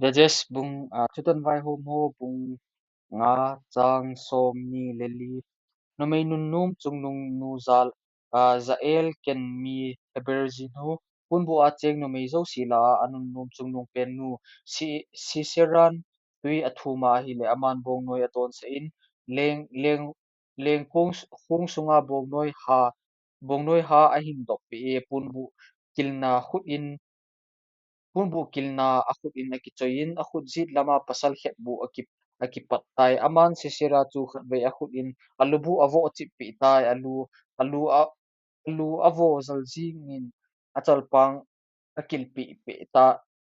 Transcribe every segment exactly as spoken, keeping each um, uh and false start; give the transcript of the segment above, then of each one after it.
Judges bung, ah, Thutan Vaihom ho bung nga chang som ni le li. Numei nunnom chungnung nu Jael, ah, Jael ken mi Heber jinu, punbu a cheng numei jouse lah a anunnom chungnung pen nu, Si-, Siseran tui athum a ahile aman bongnoi adonsah in, leng, leng, leng kong, kong sunga bongnoi ha, bongnoi ha ahing dop peh e, punbu kilna khut in, punbu kilna akhut in akichoi in, akhut jet lama pasal khetbu aki, akipat tai. Aman Sisera chu khatvei akhut in alubu avoh chip peh tai, alu, alu a, alu avoh jal jing in achalpang akilpeh peh ta,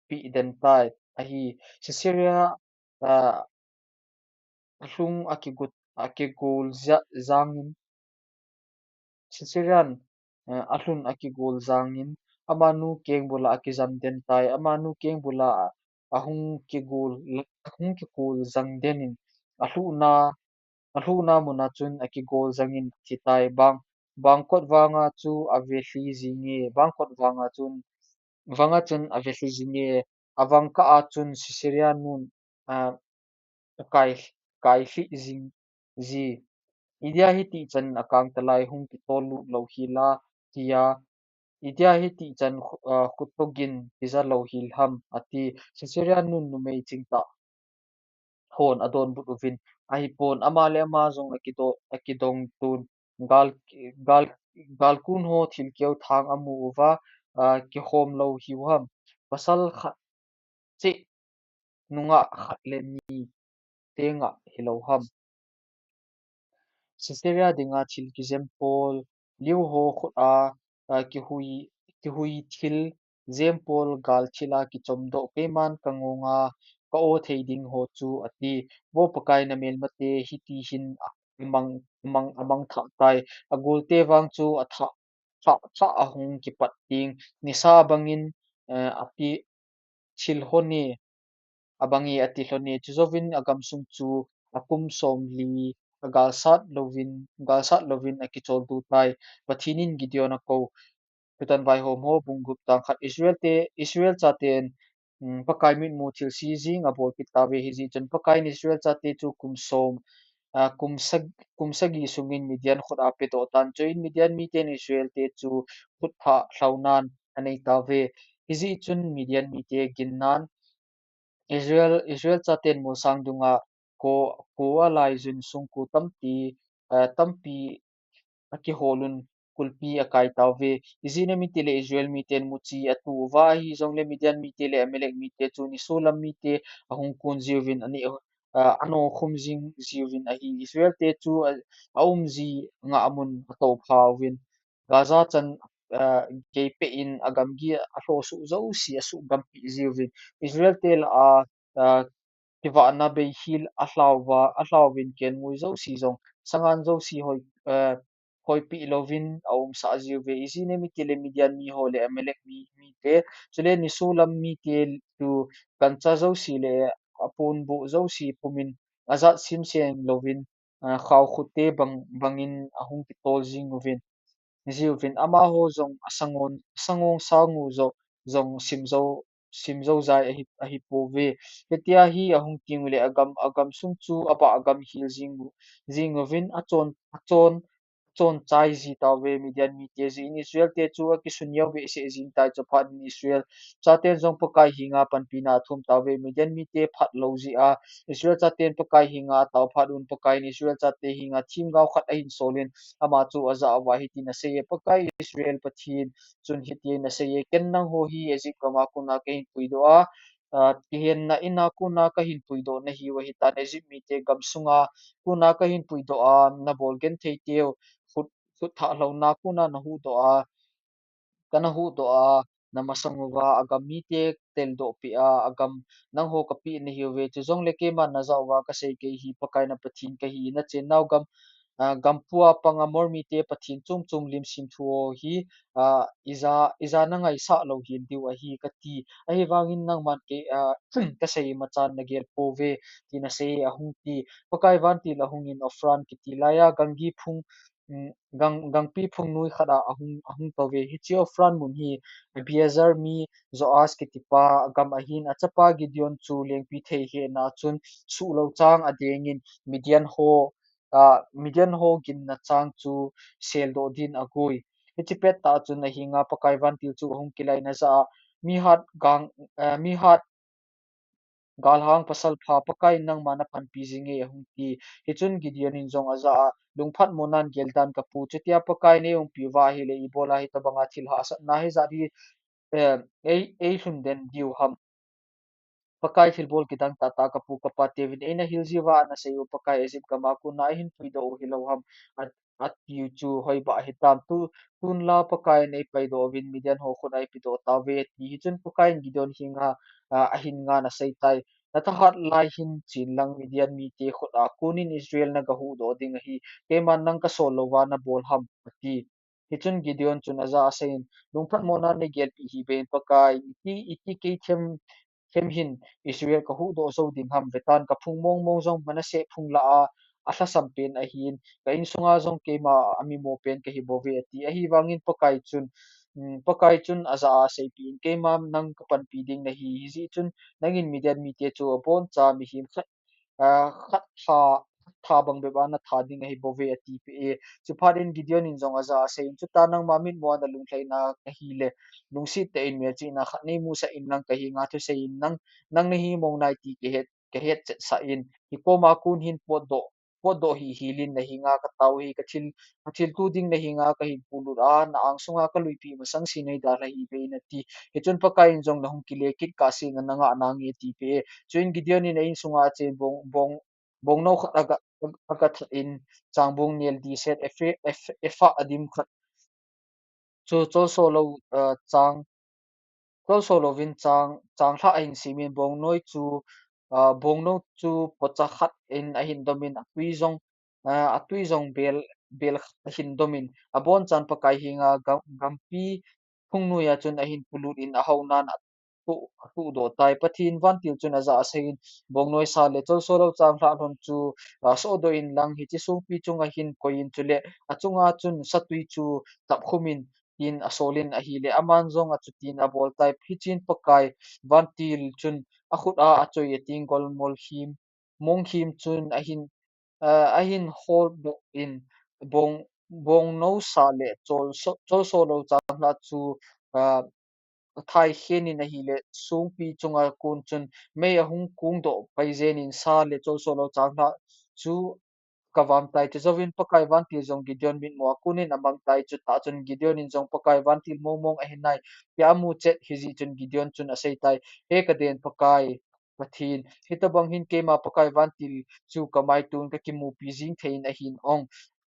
peh den tai. Ahi, Sisera, ah, alhung akigut, akigol ja-, jangin, Siserian, eh, alhun akigol jangin, amanu kengbula akijam den tai, amanu kengbula ahung kigol, ahung kigol jang den in, alhuhna, alhuhna muna chun akigol jangin athi tai, bang, bang kot vanga chu avelhi jinge, bang kot vanga chun, vanga chun avelhi jinge, avang kah a chun Siserian nun, ah, akai, kailhi jing ji. Idia hitih chan akang talai hung kitol lut lou hila, tia, idia hitih chan khu-, ah, khutogin tija lou hil ham, ati. Siserian nun numei chingtah hon adonbut uvin, ahipon, ama le ama jong akido-, akidong tun, gal, gal, galkun ho thilkeu thang amu uva, ah, kihom lou hiu ham. Pasal khat cheh nungah khat le ni tengah hilou ham. Sisera dinga thil kijem pol, liu ho khut a, a, kihui, kihui thil jem pol gal thil a kichom doh keiman kangonga ka-o thei ding ho chu ati. Vo Pakai namelmate hiti hin amang, amang, amang thah tai. Agolte vang chu athah, thah, thah ahung kipat ding. Nisa bangin, eh, ati thil hone, abange ati lhone. Chujouvin agamsung chu akum somli agalsat louvin, galsat louvin akicholdo tai. Pathen in Gideon akou. Thutan Vaihom ho bung gup chang khat. Israel te, Israel chaten, um, Pakai mitmu thilse jing abol kit tauve, hijeh chun Pakai in Israel chate chu kum som, ah, kum sag-, kum sagi sungin Midian khut a pedoh tan. Chuin Midian miten Israel te chu khut thah lhaunan anei tauve. Hijeh chun Midian mite ginnan Israel, Israel chaten molsang dunga ko, ko alaijun sung ko tampi, eh, tampi akiholun kulpi akai tauve. Ijeh inem itile Israel miten muchi atu uva, hijongle Midian mite le Amalek mite chu nisolam mite ahung kon jiuvin ani, ah, ano khum jing jiuvin ahi. Israel te chu a, aumji ngah mun atoupha uvin. Gaza chan, ah, geipeh in agamgi alhosuh jouse asuhgampeh jiuvin. Israel te lah a, ah, kivahna beihil alhauva, alhauvin kelngoi jouse jong, sangan jouse hoi, eh, hoipeh louvin aumsah jiuve. Ijeh inem itile Midian miho le Amalek mi, mite, chule nisolam mite chu gancha jouse le aponbuh jouse pumin ajat simsen louvin, ah, khaokhu te bang, bangin ahung kitol jing uvin, jiuvin amaho jong asangon, asangong sangu jo, jong simjou, simjou jai ahi, ahipouve. Hitia hi ahung teng ule agam, agamsung chu abah agam hil jing u, jing uvin achon, achon, achon chai ji tauve Midian mite jeh in Israel te chu akisun neo behseh jing tai. Chuphat in Israel chaten jong Pakai henga panpina athum tauve. Midian mite phat lou jeh a Israel chaten Pakai henga atao phat un Pakai in Israel chate henga themgao khat ahin solin ama chu ajah uva hitin aseiye, Pakai Israel Pathen chun hitin aseiye, ken nangho hi Egypt gama kona kahin puidoh a, ah, kihenna ina kona kahin puidoh nahiu ahitan, Egypt mite gamsunga kona kahin puidoh a, nabol genthei teu khut, khut thah lhouna kona nahuhdoh a, kana huhdoh a, namasang uva, agam mite teldoh peh a, agam nangho kapeh nahiuve, chujongle keiman najah uva kasei kei hi, Pakai na Pathen kahi, nachennau gam, ah, gampua pang Amor mite pathen chom chom lim semthu ho hi, ah, ija, ija nangaisah lou hel diu ahi kati, ahivangin nangman kei, ah, kasei imachan nagel pouve, tin asei ahung ti. Pakai vantil ahungin Ophrah kiti laiya, ganggi phung, um, gang, gangpi phungnoi khat a ahung, ahung tou ve. Hiche Ophrah mun hi Abiezer mi Joash kitipa gam ahin, achapa Gideon chu lengpithei hehna chun suhlou chang adengin Midian ho, ah, Midian ho ginna chang chu seldoh din agoi. Hiche pettah chun ahinga Pakai vantil chu ahung kilai in ajah a, "Mihat gang, eh, mihat galhang pasal pha, Pakaiyin nangma napanpi jinge," ahung ti. Hichun Gideon in jong ajah a, "Lungphat monan geldan kapu, chutia Pakaiyin eiumpi uva ahile ibola hitobanga thil hahsatna hijat hi, eh, ei, eilhun den diu ham? Pakai thilbol kidang tahtah kapu kapa teuvin eina hil jiuva anasei u, Pakai Egypt gama kona eihin puidoh u hilou ham, a, atiu chu hoiba hitam? Tu, tunla Pakaiyin eipaidoh uvin Midian ho khut a eipedoh tauve," ati. Hichun Pakaiyin Gideon henga, ah, ahin ngan aseitai. "Nathahat lai hin chen lang Midian mite khut a konin Israel nagahuhdoh ding ahi. Keiman nang kasol louva nabol ham?" ati. Hichun Gideon chun ajah a aseiyin, "Lungphat monan neigelpeh hih beh in Pakai, iti, iti kei them, them hin Israel kahuhdoh jou ding ham? Vetan, kaphung mongmong jong Manasseh phung lah a alhasam pen ahin, ka insunga jong keima amimo pen kahi bouve," ati. Ahivangin Pakai chun, um, Pakai chun ajah a aseipeh in, "Keima nang kapanpi ding nahi, hijeh chun nangin Midian mite chu aboncha mihem khat, ah, khat tha, khat tha bang bep a natha ding ahi bouve," atipeh e. Chuphat in Gideon in jong ajah a aseiyin, "Chuta nangma mitmua nalunglhaina ahile, lungset tah in melchihna khat neimusah in lang kahenga thusei in nang, nang nahi mong nai ti kahet, kahet chetsah in, hikoma kon hin potdoh, potdoh hih hel in nahenga katao hi, kathil, kathil tu ding nahenga kahin pulut a, na-ang sunga kaluipeh masang se neidalha hih beh in," ati. Hichun Pakai in jong, "Nahung kile kit kahsen nangah nange," atipeh e. Chuin Gideon in a insunga achen bong, bong, bongnou khat aga, agathat in changbong nel diset ephe, ephe, epha adim khat chu cholso lou, ah, chang, cholso louvin chang, changlhah ahin semin bongnoi chu, ah, bongnou chu pocha khat in ahin domin atui jong, ah, atui jong bel, bel khat ahin domin abonchan Pakai henga gam, gampi phungnoiya chun ahin pulut in ahonan atuh, atuhdoh tai. Pathen vantil chun ajah a aseiyin, "Bongnoi sa le cholso lou changlhah lhon chu, ah, sohdoh in lang, hiche songpi chunga hin koiyin chule achunga chun satui chu tapkhumin," tin asolin ahile, aman jong achutin abol tai. Hichun Pakai vantil chun akhut a achoi a tenggol molhem, monghem chun ahin, ah, ahin holdoh in bong, bongnou sa le chol so, cholso lou changlhah chu, ah, athai khen in ahile, songpi chunga kon chun mei ahung kongdoh pai jen in sa le cholso lou changlhah chu kavam tai. Chujouvin Pakai vantil jong Gideon mitmua konin amang tai. Chutah chun Gideon in jong Pakai vantil mongmong ahi nai tia amu chet hijeh chun Gideon chun asei tai, "He kaden Pakai Pathen, hitobang hin keima Pakai vantil chu kamaiton kakimupi jing thei in ahin ong,"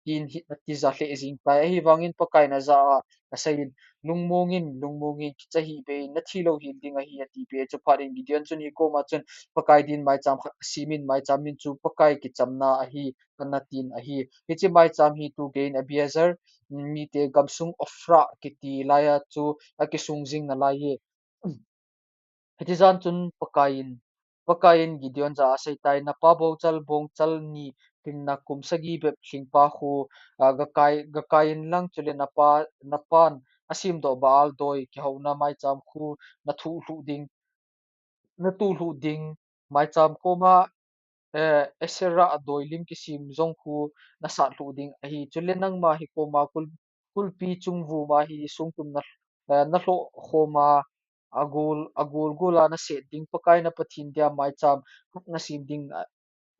tin hi, atija lheh jing tai. Ahivangin Pakai in ajah a aseiyin, "Lungmong in, lungmong in, kicha hih beh in, nathi lou hel ding ahi," atipeh e. Chuphat in Gideon chun hikoma chun Pakai din maicham khat asemin, maicham min chu Pakai kichamna ahi, ana tin ahi. Hiche maicham hi tugei in Abiezer mite gamsung Ophrah kiti laiya chu akisung jing nalai e. Hiti jan chun Pakaiyin, Pakaiyin Gideon jah a asei tai, "Napa bongchal, bongchal ni lhinna kum sagi bep lhingpa khu, ah, gakai, gakai in lang chule napa, napan asemdoh Baal doi kihouna maicham khu nathuh lhuh ding, natoh lhuh ding, maicham koma, eh, Asherah doi lim kisem jong khu nasat lhuh ding ahi. Chule nangma hikoma kul, kulpi chung vuma hi songtum na, eh, nalhoh khoma, agol, agol gol a naset ding, Pakai na Pathen dia maicham khat nasem ding, ah,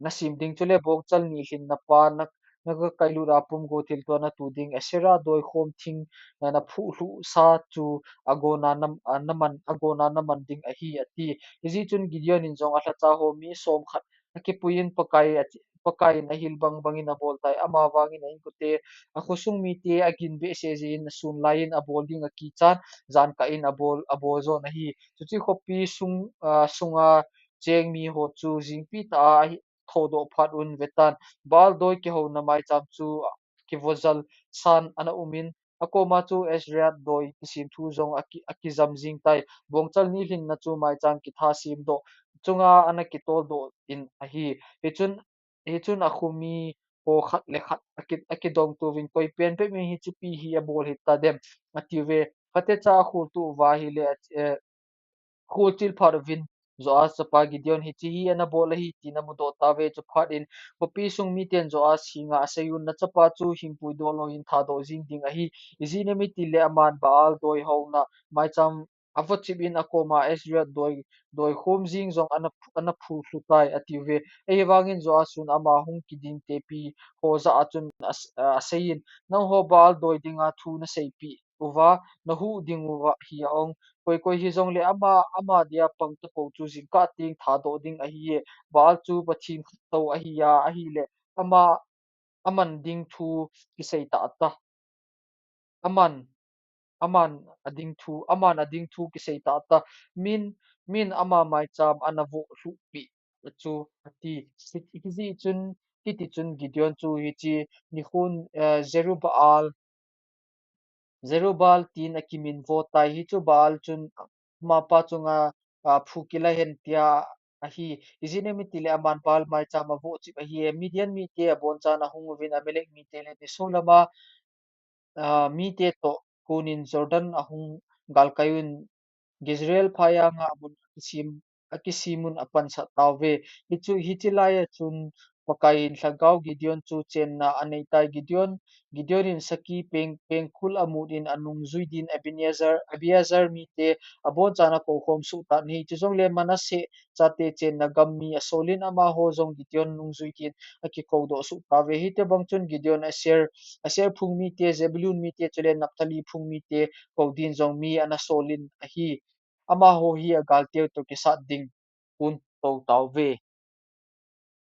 nasem ding, chule bongchal ni lhin napa na, nagakailut a pumgo thilto natoh ding, Asherah doi khom thing, eh, naphuh lhuh sa chu agona na, ah, naman, agona naman ding ahi," ati. Hijeh chun Gideon in jong alhacha ho mi som khat akipuiyin Pakai a, Pakai in ahil bang bangin abol tai. Ama vangin a inkote akhosung mite agin behseh jeh in asun laiyin abol ding akichan, jan kah in abol, abol jon ahi. Chuche khopi sung, ah, sunga cheng miho chu jingpi tah a ahi, thodoh phat un vetan, Baal doi kihouna maicham chu kivojal san ana umin, akoma chu Asherah doi kisem thu jong aki, akijam jing tai. Bongchal ni lhinna chu maicham kitha semdoh chunga ana kitoldoh in ahi. Hichun, hichun akhomi ho khat le khat aki, akidong tuvin koi pen bep in hiche pi hi abol hita dem, atiuve. Phatecha akhol tuva ahile, eh, kholchil phat uvin Joash chapa Gideon hiche hi ana bol ahi tin amudoh tauve. Chuphat in khopi sung miten Joash henga aseiyun, nachapa chu hing puidoh louvin thadoh jing ding ahi. Ijeh inem itile aman Baal doi houna maicham avochip in akoma Asherah doi, doi khom jing jong ana, ana phulhu tai, atiuve. Ahivangin Joash chun ama hung kiding tepi ho jah a chun as-, aseiyin, nangho Baal doi dinga thu naseipeh uva, nahuh ding uva hi aong. Koi koi hijongle ama, ama dia pang tapou chu jingkah teng thadoh ding ahiye. Baal chu Pathen khat tou ahi a, ahile ama, aman ding thu kisei tah ta. Aman, aman ading thu, aman ading thu kisei tah ta. Min, min ama maicham ana voh lhuh peh chu ati. Hi, hijeh chun, hiti chun Gideon chu hiche nikhon, eh, Jerubbaal, Jerubbaal tin akiminvo tai. Hichu Baal chun amapa chunga, ah, phu kila hen tia ahi. Ijeh inem itile aman Baal maicham avohchip ahi. Midian mite abonchan ahung uvin Amalek mite le niso lama, ah, mite toh konin Jordan ahung galkai un, Jezreel phaiya nga amun akisem, akisem un apansah tauve. Hichu, hiche laiya chun Pakaiyin lhagao Gideon chu chenna aneitai. Gideon, Gideon in sakhi peng, pengkul amut in anungjui din Ebenezer, Abiezer mite abonchan akoukhom soh tan ahi. Chujongle Manasseh chate chenna gam mi asolin amaho jong Gideon nungjui din akikoudoh soh tauve. Hitobang chun Gideon Asher, Asher phung mite, Zebulun mite, chule Naphtali phung mite kou din jong mi ana solin ahi. Amaho hi agalteu toh kisat ding kon tou tauve.